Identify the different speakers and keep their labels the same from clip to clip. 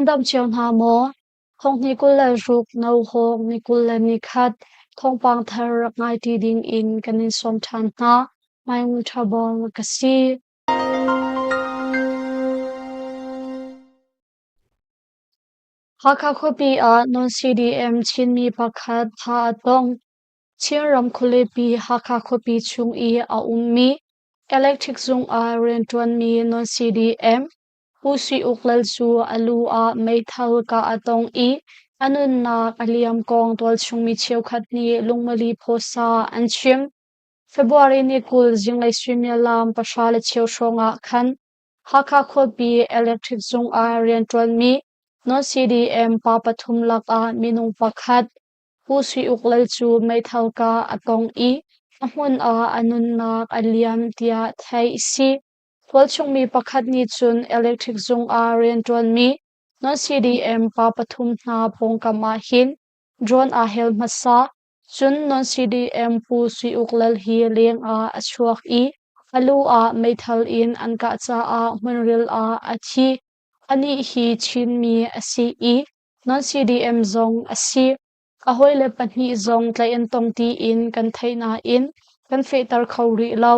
Speaker 1: Nan dam cio hna maw? Thonghni 26 Nauhawk ni 21 thawngpang thar rak ngai ṭi ding in kan in sawm ṭhan hna. Maingul Ṭhabawng ka si. Hakha khuapi ah non-CDM Chinmi pakhat tha a tong. Chinram khualipi Hakha khuapi chung i a ummi electric zung ah rianṭuanmi non-CDM Pu Sui Uk Lal cu a lu ah meithal kah a tong i a nunnak a liam kong tualchung mi cheukhat nih lungmali phawsa an chim. February ni 20 zinglei suimilam 10:15 hrawng ah khan Hakha khuapi electric zung ah rianṭuanmi non-CDM pa pathum lakah minung pakhat Pu Sui Uk Lal cu meithal kah a tong i a hmun ah a nunnak a liam tiah theih a si. Tualchungmi pakhat nih cun electric zung ah rianṭuanmi non-CDM pa pathum hna pawngkam ah hin drone aa hel hmasa. Cun non-CDM Pu Sui Uk Lal hi leng ah a chuak i a lu ah meithal in an kah caah hmunril ah a thi. Anih hi Chinmi a si i non-CDM zong a si. A hawile pahnih zong tlaih an tong tiin kan theih nain kan fehter kho rih lo.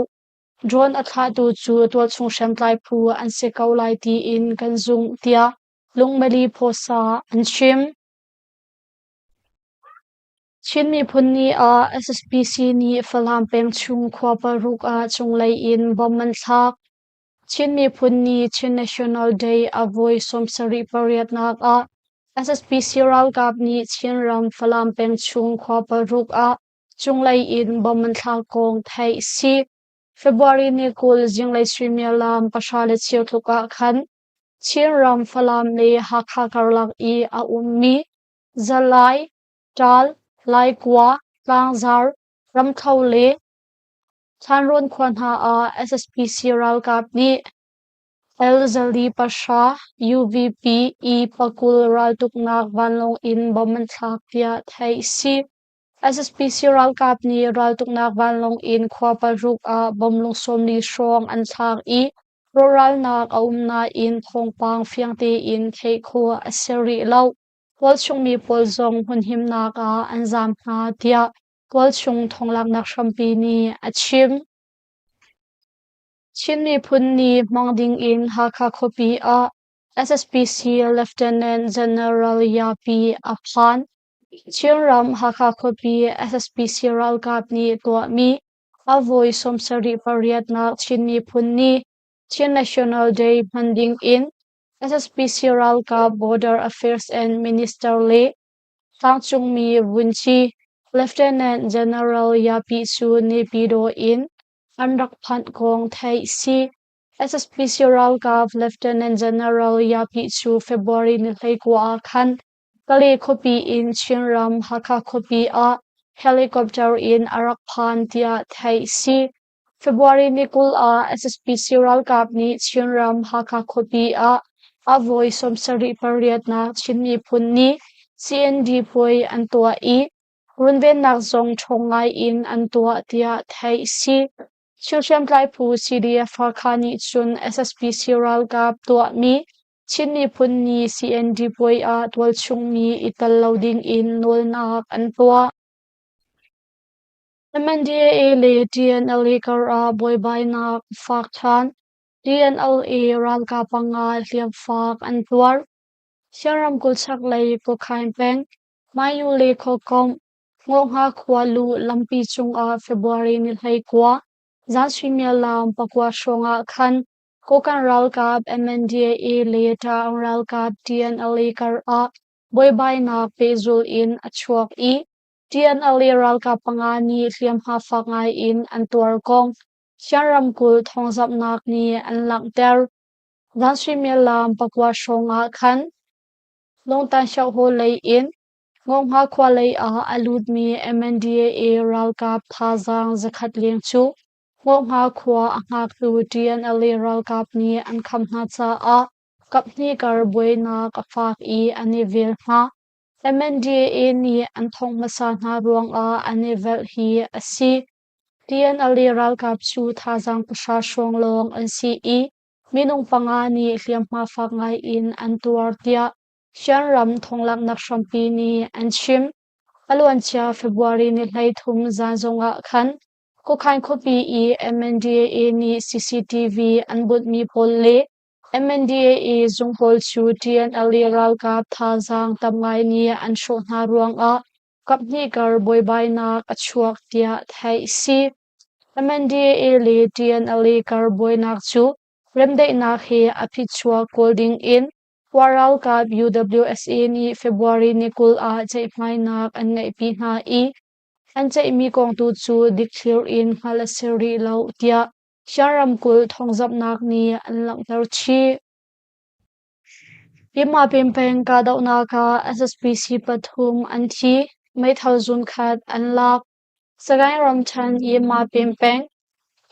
Speaker 1: Drone a thlahtu cu tualchung hriamtlai phu an si ko lai tiin kan zumh tiah Lungmali Phawsa an chim. Chin Miphun Ni ah SSPC nih Falam peng chung khua paruk ah cunglei in bomb an thlak. Chin Miphun Ni Chin National Day a voi 78 nak ah SSPC ralkap nih Chinram Falam peng chung khua paruk ah cunglei in bomb an thlak kong theih a si. February ni 20 zinglei suimilam 10:15 tluk ah khan Chinram Falam le Hakha karlak i a ummi Zalai, Ṭaal, Laikua, Tlangzar, Ramthlo le Thlanrawn khua hna ah SSPC ralkap nih L-zali pahra UVP E-pakul raltuknak vanlawng in bomb an thlak tiah theih a si. SSPC ralkap nih raltuknak vanlawng in khua paruk ah bomb lung 40 hrawng an thlak i rawhralnak a um nain thawngpang fiang tein theih khawh a si rih lo. Tualchungmi pawl zong hmunhimnak ah an zaam hna tiah tualchung thawnglaknak hrampi nih a chim. Chin miphun nih hmang ding in Hakha khuapi ah SSPC Lieutenant General Yapi a phan. Chinram Hakha khuapi SSPC ralkap nih tuahmi a voi 78 nak Chin miphun nih Chin National Day hman ding in SSPC ralkap Border Affairs and Minister le tlangcungmi vunci Lieutenant General Yapi cu Naypyidaw in an rak phanh kong theih si. SSPC ralkap Lieutenant General Yapi cu February ni 19 ah khan Kale khuapi in Chinram Hakha khuapi ah helicopter in a rak phan tiah theih a si. February ni 20 ah SSPC ralkap nih Chinram Hakha khuapi ah a voi 78 nak Chin miphun nih CND puai an tuah i runvennak zong ṭhawng ngai in an tuah tiah theih a si. Chin hriamtlai phu CDF Hakha nih cun SSPC ralkap tuahmi Chin miphun nih CND puai ah tualchungmi i tel lo dingin nawlnak an tuah. MNDAA le TNLA karah buaibainak a fak ṭhan. TNLA ralkap panga hliamfak an tuar. Sian ramkulh chaklei Kawkhain peng, Mayu le Khuakomh, Ngawhngha khualu lampi cungah February ni 19, zan suimilam 9 hrawngah khan Kokang ralkap MNDAA le Taung ralkap TNLA karah buaibainak pehzulh in a chuak i TNLA ralkap panga nih hliamhma fak ngai in an tuar kong Shan ramkulh thawngzamhnak nih an langhter. Zan suimilam 9 hrawng ah khan Lungtan Hyohaw lei in Ngawhngha khua lei ah a lutmi MNDAA ralkap thazaang zakhat leng cu Ngawhngha khua a hngaktu TNLA ralkap nih an kham hna caah kaphnih kar buainak a fak i an i vel hna. MNDAA nih an thongh hmasa hna ruangah an i velh hi a si. TNLA ralkap cu thazaang pahra hrawng lawng an si i minung panga nih hliamhma fak ngai in an tuar tiah. Shan ram thonglaknak hrampi nih an chim. A luancia February ni 13 zan zongah khan Kawkhain khuapi i MNDAA nih CCTV an bunhmi pawl le MNDAA zung pawl cu TNLA ralkap thazaang tam ngai nih an hrawh hna ruangah kaphnih kar buaibainak a chuak tiah theih a si. MNDAA le TNLA kar buainak cu remdaihnak he a phichuak kawl ding in Wa ralkap UWSA nih February ni 20 ah ceihmainak an ngeihpi hna i an ceihmi kong tu cu dikthlir in hngalh a si rih lo tiah Shan ramkulh thawngzamhnak nih an langhter chih. Yimapin peng kahdohnak ah SSPC pathum an thi, meithal zunkhat an lak. Sagaing ramṭhen Yimapin peng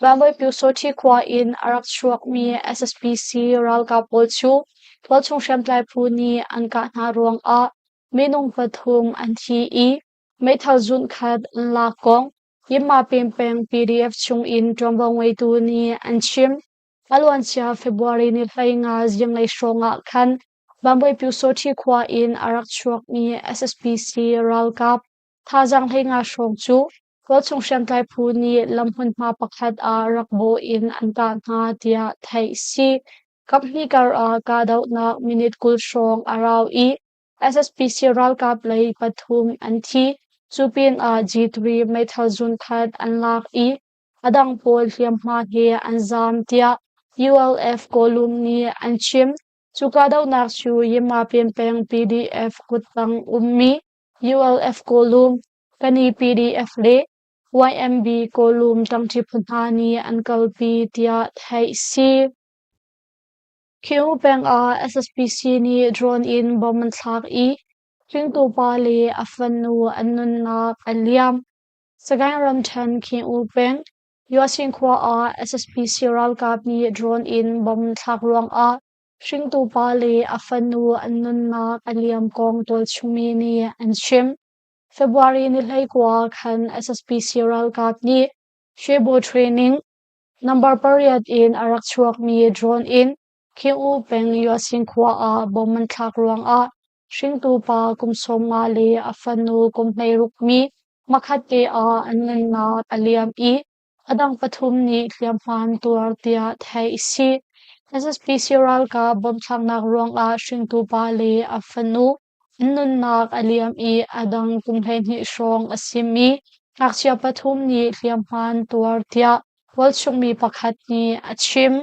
Speaker 1: Vanbawi Pyusawhti khua in a rak chuakmi SSPC ralkap pawl cu tualchung hriamtlai phu nih an kah hna ruangah minung pathum an thi i meithal zunkhat an lak kong Yimapin peng PDF chungin ṭuanvo ngeitu nih an chim. A luancia February ni 15 zinglei hrawng ah khan Vanbawi Pyusawhti khua in a rak chuakmi SSPC ralkap thazaang 15 hrawng cu tualchung hriamtlai phu nih lam hmunhma pakhat ah rak bawh in an kah hna tiah theih a si. Kaphnih kar ah kahdohnak minute 20 hrawng a rau i SSPC ralkap lei pathum an thi. Cu pinah G3 meithal zunkhat an lak i a dang pawl hliamhma he an zaam tiah ULF Kawlum nih an chim. Cu kahdohnak cu Yimapin peng PDF kuttang ummi ULF Kawlum, Kani PDF le YMB Kawlum ṭangṭi phu hna nih an kalpi tiah theih a si. Khiu peng ah SSPC nih drone in bomb an thlak i hringtu pa le a fanu an nunnak a liam. Sagaing ramṭhen Khin-U peng, Yuasin khua ah SSPC ralkap nih drone in bomb thlak ruangah hringtu pa le a fanu an nunnak a liam kong tualchungmi nih an chim. February ni 19 khan SSPC ralkap nih Shwebo Training Number 8 in a rak chuakmi drone in Khin-U peng Yuasin khua ah bomb an thlak ruangah hringtu pa kum 15 le a fanu kum 16 mi hmakhat te ah an nunnak a liam i a dang pathum nih hliamhma an tuar tiah theih a si. SSPC ralkap bomb thlaknak ruangah hringtu pa le a fanu an nunnak a liam i a dang kum 12 hrawng a simi ngakchia pathum nih hliamhma an tuar tiah tualchungmi pakhat nih a chim.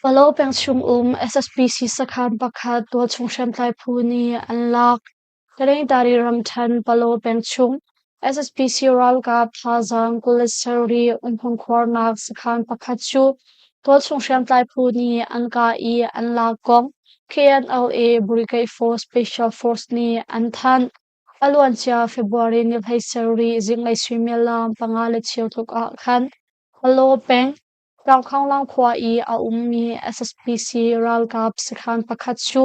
Speaker 1: Palo peng chungum SSPC sakhan pakhat tualchung hriamtlai phu nih an lak. Kalengtari ramṭhen Palo peng chung SSPC ralkap thazaang 27 umhmun khuarnak sakhan pakhat cu tualchung hriamtlai phu nih an kah i an lak kong KNLA Brigade Force Special Force nih an thanh. A luancia February ni 17 zinglei suimilam 5:15 tluk ah khan Palo peng Tlangkhanglang khua i a ummi SSPC ralkap sakhan pakhat cu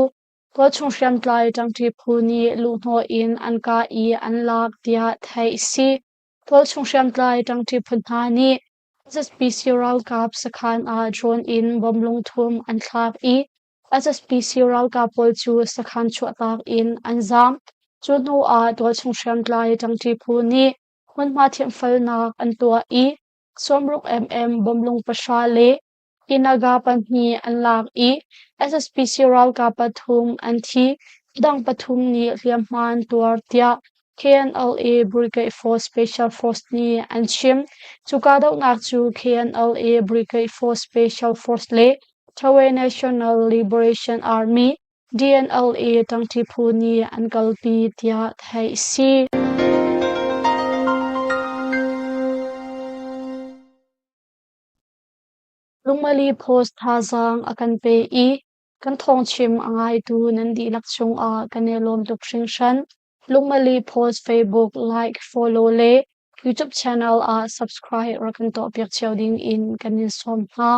Speaker 1: tualchung hriamtlai ṭangṭi phu nih luhhnawh in an kah i an lak tiah theih a si. Tualchung hriamtlai ṭangṭi phu hna nih SSPC ralkap sakhan ah drone in bomb lungthum an thlak i SSPC ralkap pawl cu sakhan chuahtak in an zaam. Cu hnu ah tualchung hriamtlai ṭangṭi phu nih hmunhma thianhfelnak an tuah i 60 mm bomb 0 le Tinaga pahnih an lak i SSPC ralkap pathum an thi. Dang pathum nih hliamhma an tuar tiah KNLA Brigade Force Special Force nih an chim. Cu kahdohnak cu KNLA Brigade Force Special Force le Thawe National Liberation Army DNLA ṭangṭi phu nih an kalpi tiah theih a si. Lungmali Post thazaang a kan pe i kan thawngchim a ngaitu nan dihlak cungah kan i lawm tuk hringhran. Lungmali Post Facebook like, follow le YouTube channel ah subscribe rak kan tuahpiak cio ding in kan in sawm hna.